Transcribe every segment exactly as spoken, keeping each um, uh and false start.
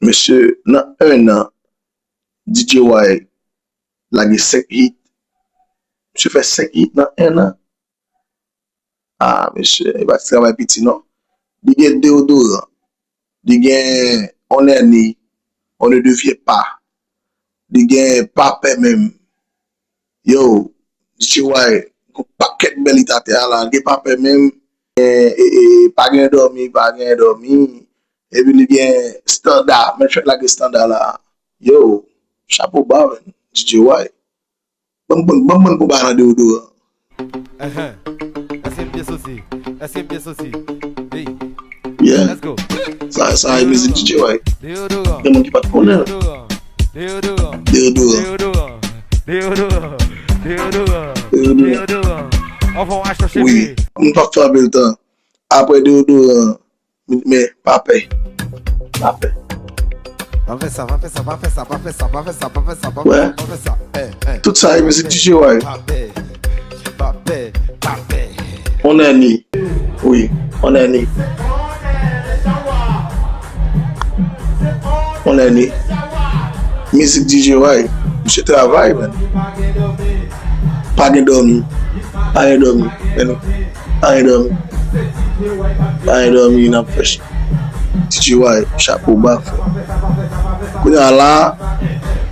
Mesye, nan en an, D J Y lage senk hit. Misye fè senk hit nan en an. Ah, mesye, e pa ti travay piti non. Li gen deodoran. Li gen on nèni, on ne devient pas. Li gen pa pè menm. Yo, D J Y, gon pakèt bèl hit atè a la. Li gen pa pè menm. E, e, e, pa gen dòmi, pa gen dòmi. Epi li gen standa, men fèk lage standa la. Yo, chapo ba, man, D J Y. Ban m, ban m, ban m, ban m pou ba nan deodoran. Ahan. Èske m byen soti? Èske m byen soti? Hey, Yeah. Let's go. Sa, sa e mizik D J Y. Deodoran. Gen moun ki pa t konnen. Deodoran. Deodoran. Deodoran. Deodoran. Deodoran. Deodoran. Deodoran. Deodoran. Anvan w achte Wi. cheri. M p ap fè anpil tan. Apre deodoran, men pa pè. Pa pè. Pa fè sa, pa fè sa, pa fè sa, pa fè sa, pa fè sa, pa fè sa, pa Wè. fè sa, pa fè sa. Eh, eh. Tout sa e mizik D J Y. Pa pè, pa pè, pa pè. On nèni. Wi, on nèni. On nèni. Mizik D J Y. Misye travay, man. Pa gen dòmi. Pa gen dòmi. Men pa gen dòmi. Pa gen dòmi, n ap fè ch-, D J Y, chapo ba, frè. Kounye a la,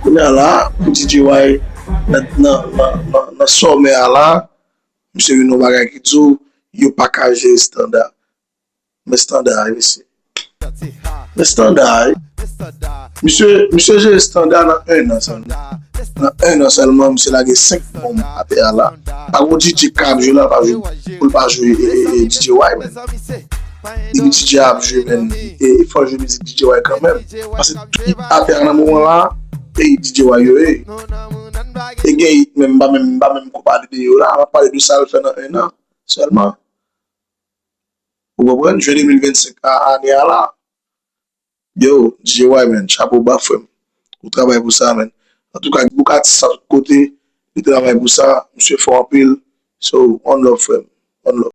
kounye a la, pou D J Y, nan, nan, nan, nan, nan sòmè a la, misye vin yon bagay ki di w, yo pa ka jere standa. Men standa, mesye. Men standa, wi. Misye, misye jere standa nan en an sèlman. Nan en an sèlman, misye lage senk bonm atè a la. Pa gon D J k ap jwe la, pa jwe, pou l pa jwe, e, e, e, D J Y, men. Depi D J ap jwe, men, e, e fò jwe mizik D J Y kanmenm. Paske tout hit atè a nan moman la, e D J Y yo ye. E gen hit menm, m pa menm, m pa menm ko pale de yo la, m ap pale de sa l fè nan en an sèlman. Ou konprann? Jen de mil vennsenk a, ane a la. Yo, D J Y, man, chapo ba, frè m. Ou travay pou sa, man. Antouka, bouk atis sa tout kote, li travay pou sa, misye fò anpil. So, one love, frè m. One love.